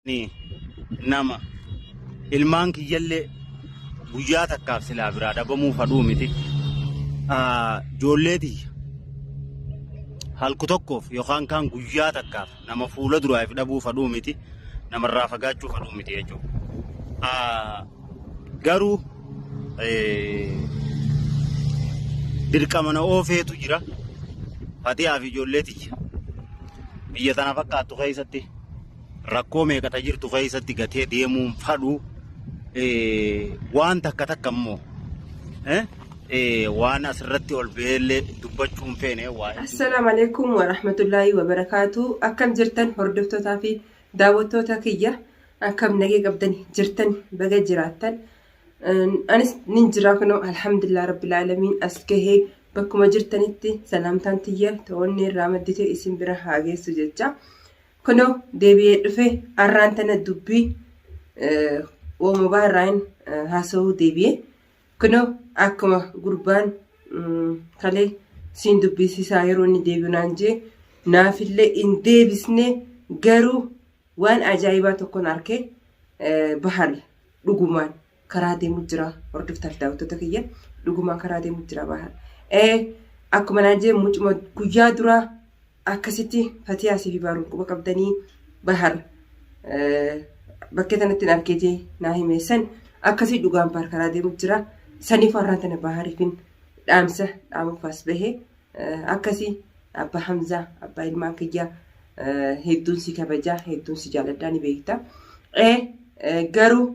Ani nama ilmaan kiyyallee guyyaa takkaaf silaa biraa dhabamuu fadhuu miti. Ijoollee tiyya halku tokkoof yookaan kaan guyyaa takkaaf nama fuula duraaf dhabuu fadhuu miti. Namarraa fagaachuu fadhuu miti jechuudha. Garuu dirqama na oofeetu jira. Fatiyaa fi ijoollee tiyya biyya tana fakkaattu keessatti rakkoo meeqa ta jirtu keessatti gatee deemuun fadhu waan takka takka immoo waan asirratti ol beellee dubbachuu hin feene waa hedduu. Assalaamu alaikum warahmatullaahi wabarakaatu. Akkam jirtan hordoftootaa fi daawwattoota kiyya akkam nagee qabdan jirtan baga jiraattan. Anis nin jira kunoo alhamdulillah rabbil aalamiin as gahee bakkuma jirtanitti salaamtaan tiyya to'onni irraa maddite isin bira haa geessu jecha. Kunoo deebi'ee dhufe arraan tana dubbii uumabaa irraan haasa'uu deebi'e. Kunoo akkuma gurbaan kalee siin dubbisiisaa yeroo inni deebi'u naan jee naafillee hin deebisne garuu waan ajaa'ibaa tokkon arke bahari dhugumaan karaa deemu jira hordoftaaf daawwattoota kiyya dhugumaan karaa deemu jira bahar. Akkuma naan jee mucuma guyyaa duraa Akkasitti fatiyaa sifi baaruun quba qabdanii bahar bakkee tanatti hin argeetee naa hime san akkasii dhugaan bahar karaa deemu jira saniif har'aan tana bahariifin dhaamsa dhaamuuf as bahe akkasii abbaa Hamzaa abbaa ilmaan kiyyaa hedduun si kabajaa hedduun si jaaladhaa ni beekta. Garuu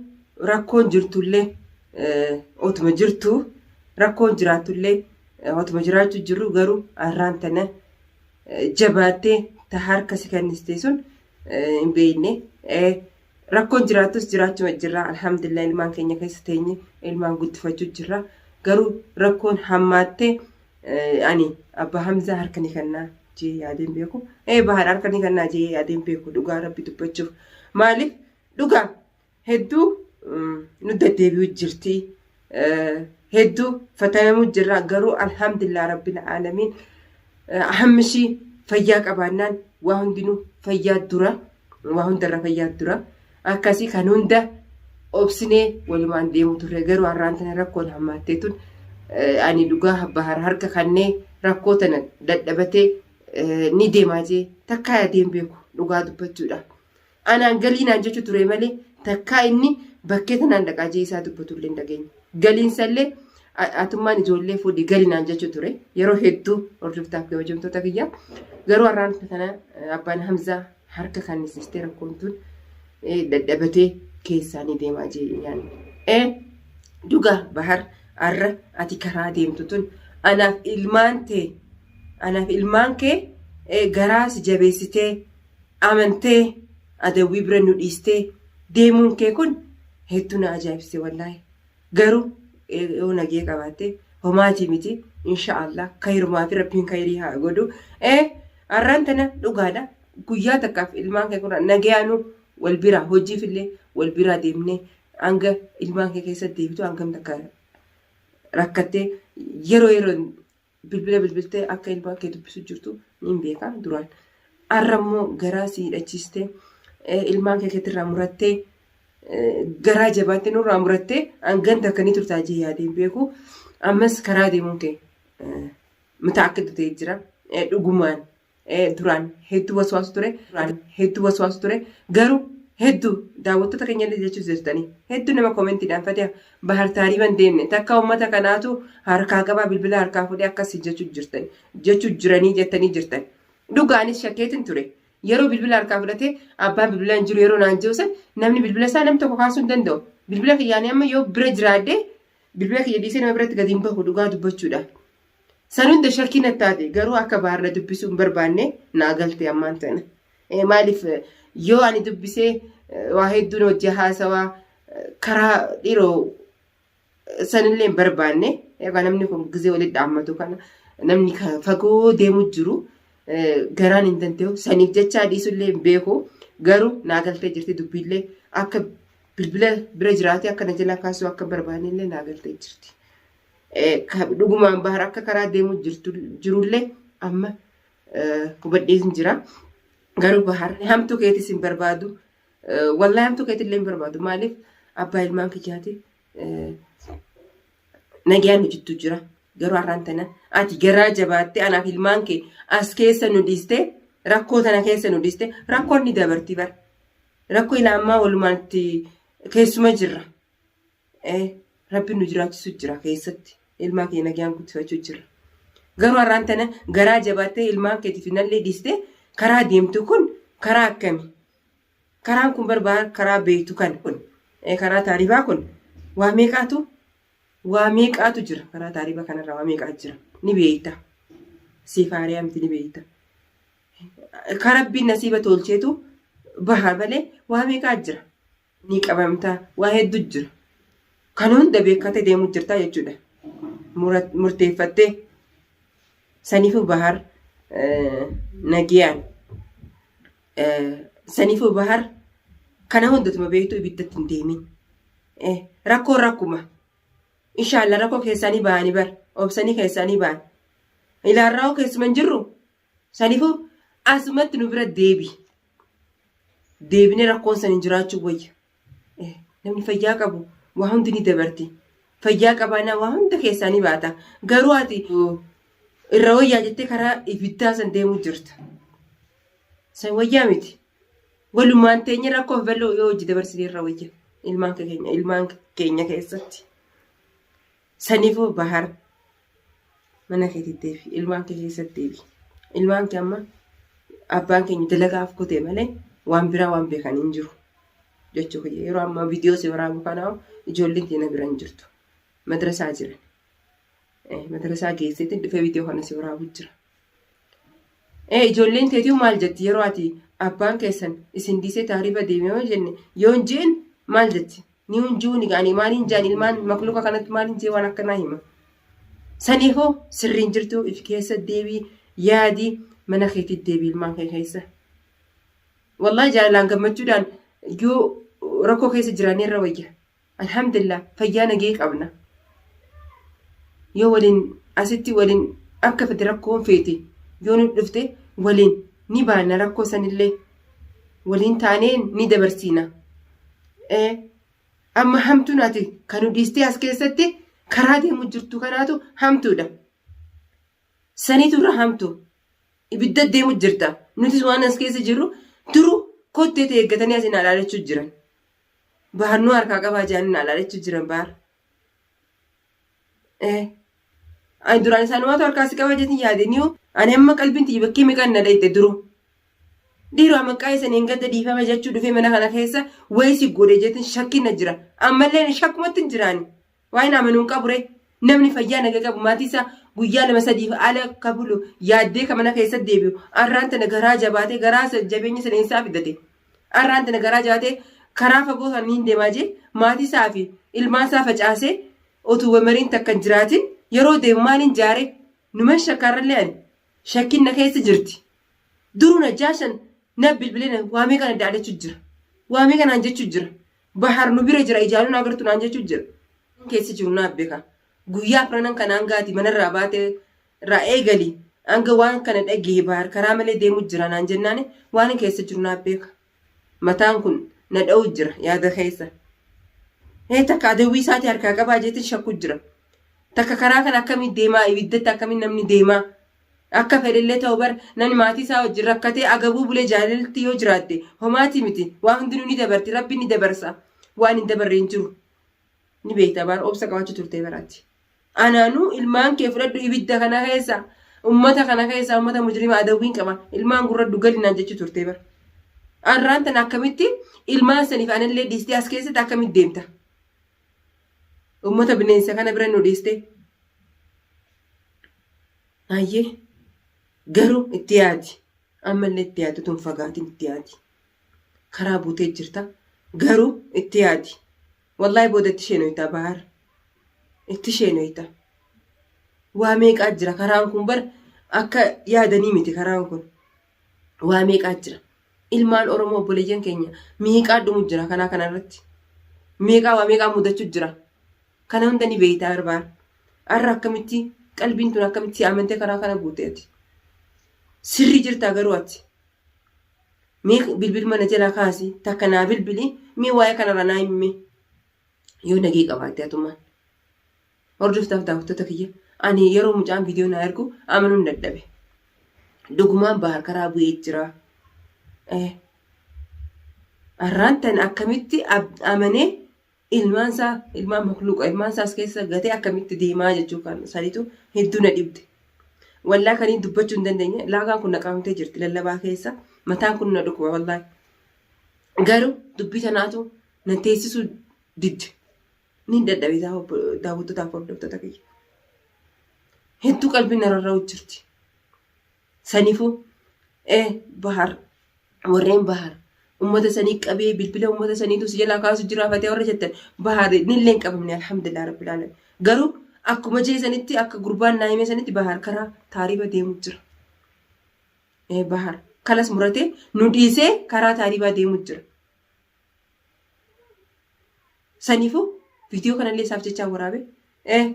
rakkoon jirtullee otuma jirtu rakkoon jiraatullee otuma jiraachuu jirru garuu har'aan tana jabaattee ta harka si kenniste sun hin beekne. Rakkoon jiraattus jiraachuma jirra. Alhamdulillah ilmaan keenya keessa teenye ilmaan guddifachuu jirra. Garuu rakkoon hammaattee ani abbaa Hamzaa harka ni kennaa jee yaadeen beeku. Bahar harka ni kennaa jee yaadeen beeku dhugaa rabbi dubbachuuf. Maaliif dhugaa Hedduu nu deddeebi'u jirti. Hedduu fatanamuu jirra garuu alhamdulillah rabbil aalamiin hammishii fayyaa qabaannaan waa hundinuu fayyaa dura waa hundarra fayyaa dura akkasii kan hunda obsinee walumaan deemu turre garuu har'aan tana rakkoon hammaattee tun ani dhugaa bahar harka kannee rakkoo tana dadhabatee ni deemaa jee takkaa yaadeen beeku dhugaa dubbachuudha. Anaan galii naan jechu ture malee takkaa inni bakkee tanaan dhaqaa jee isaa dubbatu illee hin dhageenye. Galiinsallee atummaan ijoollee fuudhi gali naan jechu ture yeroo hedduu hordoftaaf kabajamtoota kiyya. Garuu har'aan kana abbaan Hamzaa harka kan isistee rakkoon tun dadhabatee keessaa ni deemaa jee yaanne. Dhugaa bahar har'a ati karaa deemtu tun anaaf ilmaan tee anaaf ilmaan kee garaa si jabeessitee amantee adawwii bira nu dhiistee deemuun kee kun hedduu na ajaa'ibse wallaahi. Garuu yoo nagee qabaatte homaatii miti insha Allah kayrumaa fi rabbiin kayrii haa godhu. Har'aan tana dhugaadha guyyaa takkaaf ilmaan kee kun nagayaanuu wal biraa hojiif illee wal biraa deemnee hanga ilmaan kee keessa deebitu hangam takka rakkattee yeroo yeroon bilbila bilbiltee akka ilmaan kee dubbisu jirtu niin beeka duraan. Har'a immoo garaa si hidhachiistee ilmaan kee keetirraa murattee garaa jabaattee nurraa murattee hangan takka ni turtaa jee yaadee hin beeku. Ammas karaa deemuun kee mataa akka ta'ee jira. Dhugumaan duraan hedduu waswaasu ture duraan hedduu waswaasu ture garuu hedduu daawwattoota keenya illee jechuu jirtanii hedduu nama koomentiidhaan fatiha bahar taariiban deemne takka uummata kanaatu harkaa qabaa bilbila harkaa fuudhee akkasii jechuu jirtan jechuu jiranii jettanii jirtan dhugaanis shakkeetin ture yeroo bilbila harkaa fudhatee abbaan bilbilaa hin jiru yeroo naan jiru san namni bilbila isaa namni tokko kaasuu hin danda'u bilbila kiyyaanii amma yoo bira jiraadhe bilbila kiyya dhiisee nama biratti gadi hin bahu dhugaa dubbachuudha. San hunda shakkii natti taate garuu akka bahar na dubbisuu hin barbaanne naa galte ammaan tana. Maaliif yoo ani dubbisee waa hedduun hojii haasawaa karaa dhiroo sanillee hin barbaanne egaa namni kun gizee walitti dhaammatu kana namni fagoo deemu jiru garaan hin danda'u saniif jechaa dhiisullee hin beeku garuu naa galtee jirti dubbiillee akka bilbila bira jiraate akka na jalaa kaasuu akka barbaanne illee naa galtee jirti. Dhugumaan bahar akka karaa deemu jirullee amma hubadheen jira. Garuu bahar hamtuu keetis hin barbaadu. Wallaahi hamtuu keetillee hin barbaadu. Maaliif abbaa ilmaan kiyyaati. Nagayaan nu jidduu jira. Garuu har'aan tana ati garaa jabaattee anaaf ilmaan kee as keessa nu dhiistee rakkoo tana keessa nu dhiiste rakkoon ni dabarti bara. Rakkoo ilaa ammaa walumaan itti keessuma jirra. Rabbi nu jiraachisu jira keessatti. Ilmaan kee nagayaan guddifachuu jira. Garuu har'aan tana garaa jabaattee ilmaan keetiif nallee dhiistee karaa deemtu kun karaa akkami? Karaan kun barbaa karaa beektu kan kun karaa taaribaa kun waa meeqaatu waa meeqaatu jira karaa taaribaa kanarra waa meeqaatu jira ni beekta. Siif haariyaa miti ni beekta. Ka rabbiin nasiiba tolcheetu baha malee waa meeqaa jira. Ni qabamta waa hedduu jira. Kan hunda beekkatee deemuu jirta jechuudha. Murteeffattee saniifuu bahar nagiyaan saniifuu bahar kana hundatuma beektu ibiddatti hin deemin. Rakkoon rakkuma. Inshaallah rakkoo keessaanii ba'anii bar obsanii keessaanii ba'an. Ilaarraa keessuma hin jirru. Saniifuu asumatti nu bira deebi. Deebinee rakkoon san hin jiraachuu wayya. Namni fayyaa qabu waa hundi ni dabarti. Fayyaa qabaanaa waa hunda keessaa ni baata. Garuu ati irra wayyaa jettee karaa ibiddaa san deemuu jirta. San wayyaa miti. Walumaan teenye rakkoo fi bal'oo yoo hojii dabarsine irra wayya. Ilmaan keenya ilmaan keenya keessatti. Saniifuu bahar mana keetitti deebi. Ilmaan kee keessatti deebi. Ilmaan kee amma abbaan keenya dalagaaf kutee malee waan biraa waan beekan hin jiru. Jechuu kiyya yeroo ammaa viidiyoo si waraabu kanaa ijoolleen keenya bira hin jirtu. Madrasaa jiran. Madrasaa geesseetiin dhufee viidiyoo kana si waraabu jira. Ijoolleen teetii maal jetti yeroo ati abbaan keessan isin dhiisee taariba deeme yoo jenne yoo hin jeen maal jetti? Ni hin jiru ni ani maaliin jaan ilmaan makluuka kanatti maaliin jee waan akkanaa hima. Saniifuu sirriin jirtu if keessa deebii yaadi mana keetii deebii ilmaan kee keessa. Wallahi jaalalaan gammachuudhaan yoo rakkoo keessa jiraanne irra wayya. Alhamdulillah fayyaa nagee qabna. Yoo waliin asitti waliin akka fete rakkoon feete yoo nu dhufte waliin ni baana rakkoo sanillee waliin taanee ni dabarsiina. Amma hamtuun ati kan nu dhiistee as keessatti karaa deemu jirtu kanaatu hamtuudha. Saniitu irra hamtu. Ibidda deemu jirta. Nutis waan as keessa jirru duru kottee ta'e eeggatanii asiin alaalachuu jiran. Bahar nu harkaa qabaa jedhanii na alaalachuu jiran bahar. Ani duraan isaanumaatu harkaa si qabaa jetin yaade niyu ani amma qalbiin tiyya bakkee meeqaan na dhayxe duru. Dhiiroo maqaa isan hin gadda dhiifama jechuu dhufee mana kana keessa wayii si godhe jetin shakkiin na jira. Ammallee shakkumatti hin jiraani. Waan amanuu hin qabu ree. Namni fayyaa naga qabu maatii isaa guyyaa lama sadiif ala akka bulu yaaddee ka mana keessa deebi'u arraan tana garaa jabaatee garaa jabeenya sana eessaa fidate. Arraan tana garaa jabaatee karaa fagoo kan niin deemaa jee maatii isaa fi ilmaan isaa facaasee otuu wamariin takka hin jiraatin yeroo deemu maaliin jaare numan shakkaarrallee ani shakkiin na keessa jirti. Duruu na jaashan na bilbilee na waamee kana daadachuu jira. Waamee kanaan jechuu jira. Bahar nu bira jira ijaanuu na agartu naan jechuu jira. Keessa jiru naaf beeka. Guyyaa afranan kana hanga ati manarraa baate irraa eegali hanga waan kana dhagahe bahar karaa malee deemu jira naan jennaani waan keessa jiru naaf beeka. Mataan kun na dha'u jira yaada keessa. Ee takka adawwii isaatii harkaa qabaa jeetiin shakku jira. Takka karaa kana akkamiin deemaa ibiddatti akkamiin namni deemaa. Akka fedhellee ta'u bar namni maatii isaa wajjin rakkatee agabuu bulee jaalalti yoo jiraatte homaatii miti waa hundinuu ni dabarti rabbi ni dabarsa waan hin dabarre hin jiru. Ni beekta baar obsa qabaachuu turtee baraatti. Anaanuu ilmaan kee fudhadhu ibidda kana keessa ummata kana keessa ummata mujrima adawwiin qaba ilmaan gurradhu gali naan jechuu turtee bara. Arraan tana akkamitti ilmaan saniif anallee dhiistee as keessatti akkamitti deemta? Ummata bineensa kana bira nu dhiistee. Hayyee garuu itti yaadi. Ammallee itti yaadi utuu hin fagaatin itti yaadi. Karaa buutee jirta garuu itti yaadi. Wallaahi booda itti sheenoyta bahar. Itti sheenoyta. Waa meeqaa jira karaan kun bar akka yaadanii miti karaan kun. Waa meeqaa jira. Ilmaan Oromoo obboleeyyan keenya meeqaa dhumu jira kanaa kanarratti. Meeqaa waa meeqaa mudachuu jira. Kana hunda ni beektaa barbaar. Arra akkamitti qalbiin tun akkamitti si amantee karaa kana buute ati. Sirrii jirtaa garuu ati. Mee bilbiluma na jalaa kaasi takka naa bilbili mee waa'ee kanarraa naa himi mee. Yoo nagee qabaatte atumaan. Hordoftaaf daawwattoota kiyya ani yeroo mucaan viidiyoo naa ergu amanuun dadhabe. Dhugumaan Bahar karaa bu'ee jira. Eh, Har'aan tan akkamitti amanee ilmaan isaa ilmaan makluuqa ilmaan isaa as keessa gatee akkamitti deemaa jechuu kan sanitu hedduu na dhibde. Wallaa kaniin dubbachuu hin dandeenye laagaan kun na qabamtee jirti lallabaa keessa mataan kun na dhukkuba wallaahi. Garuu dubbii tanaatu na teessisuu didde. Niin dadhabe daawwattotaaf hordoftoota kiyya. Hedduu qalbiin na rarra'u jirti. Saniifuu ee Bahar warreen Bahar ummata sanii qabee bilbila ummata saniitu si jalaa kaasu jira fatee warra jettan Bahar nillee hin qabamne alhamdulillah rabbil alamin. Garuu akkuma jee sanitti akka gurbaan naa hime sanitti Bahar karaa taariba deemu jira. Ee Bahar kalas muratee nu dhiisee karaa taaribaa deemu jira. Saniifuu viidiyoo kanallee isaaf jechaa waraabe. Eh,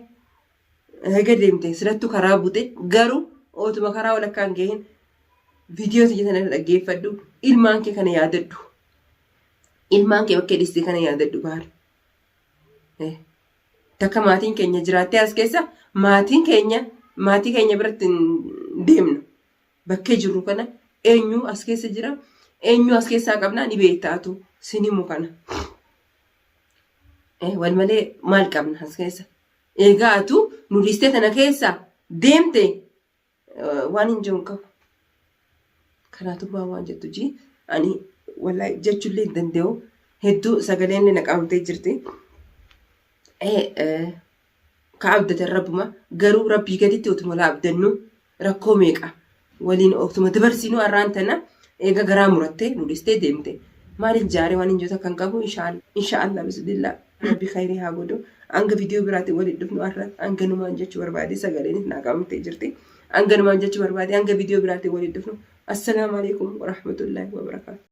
eega deemte silattu karaa buute garuu ootuma karaa walakkaa hin gahin viidiyoo tiyya sana dhaggeeffadhu ilmaan kee kana yaadadhu. Ilmaan kee bakkee dhistee kana yaadadhu baar. Eh, takka maatiin keenya jiraattee as keessa maatiin keenya maatii keenya biratti hin deemnu. Bakkee jirru kana eenyu as keessa jira eenyu as keessaa qabna ni beektaatu sin himu kana. Wal malee maal qabna as keessa? Eegaa atu nu dhiistee tana keessa deemte waan hin jiru hin qabu. Kanaatummaa waan jettu jii ani wallahi jechuullee hin danda'u hedduu sagaleen na qabamtee jirti. Ka abdatan rabbuma garuu rabbii gaditti otuma laa abdannu rakkoo meeqa waliin otuma dabarsinuu har'aan tana eega garaa murattee nu dhistee deemte maaliin jaaree waan hin jiru kan qabu inshaallah bismillah rabbi khayrii haa godhu hanga viidiyoo biraatiin waliin dhufnu har'a hanganumaan jechuu barbaade sagaleenis naa qabamtee jirti hanganumaan jechuu barbaade hanga viidiyoo biraatiin waliin dhufnu assalaamu alaikum warahmatullaahi wabarakaatu.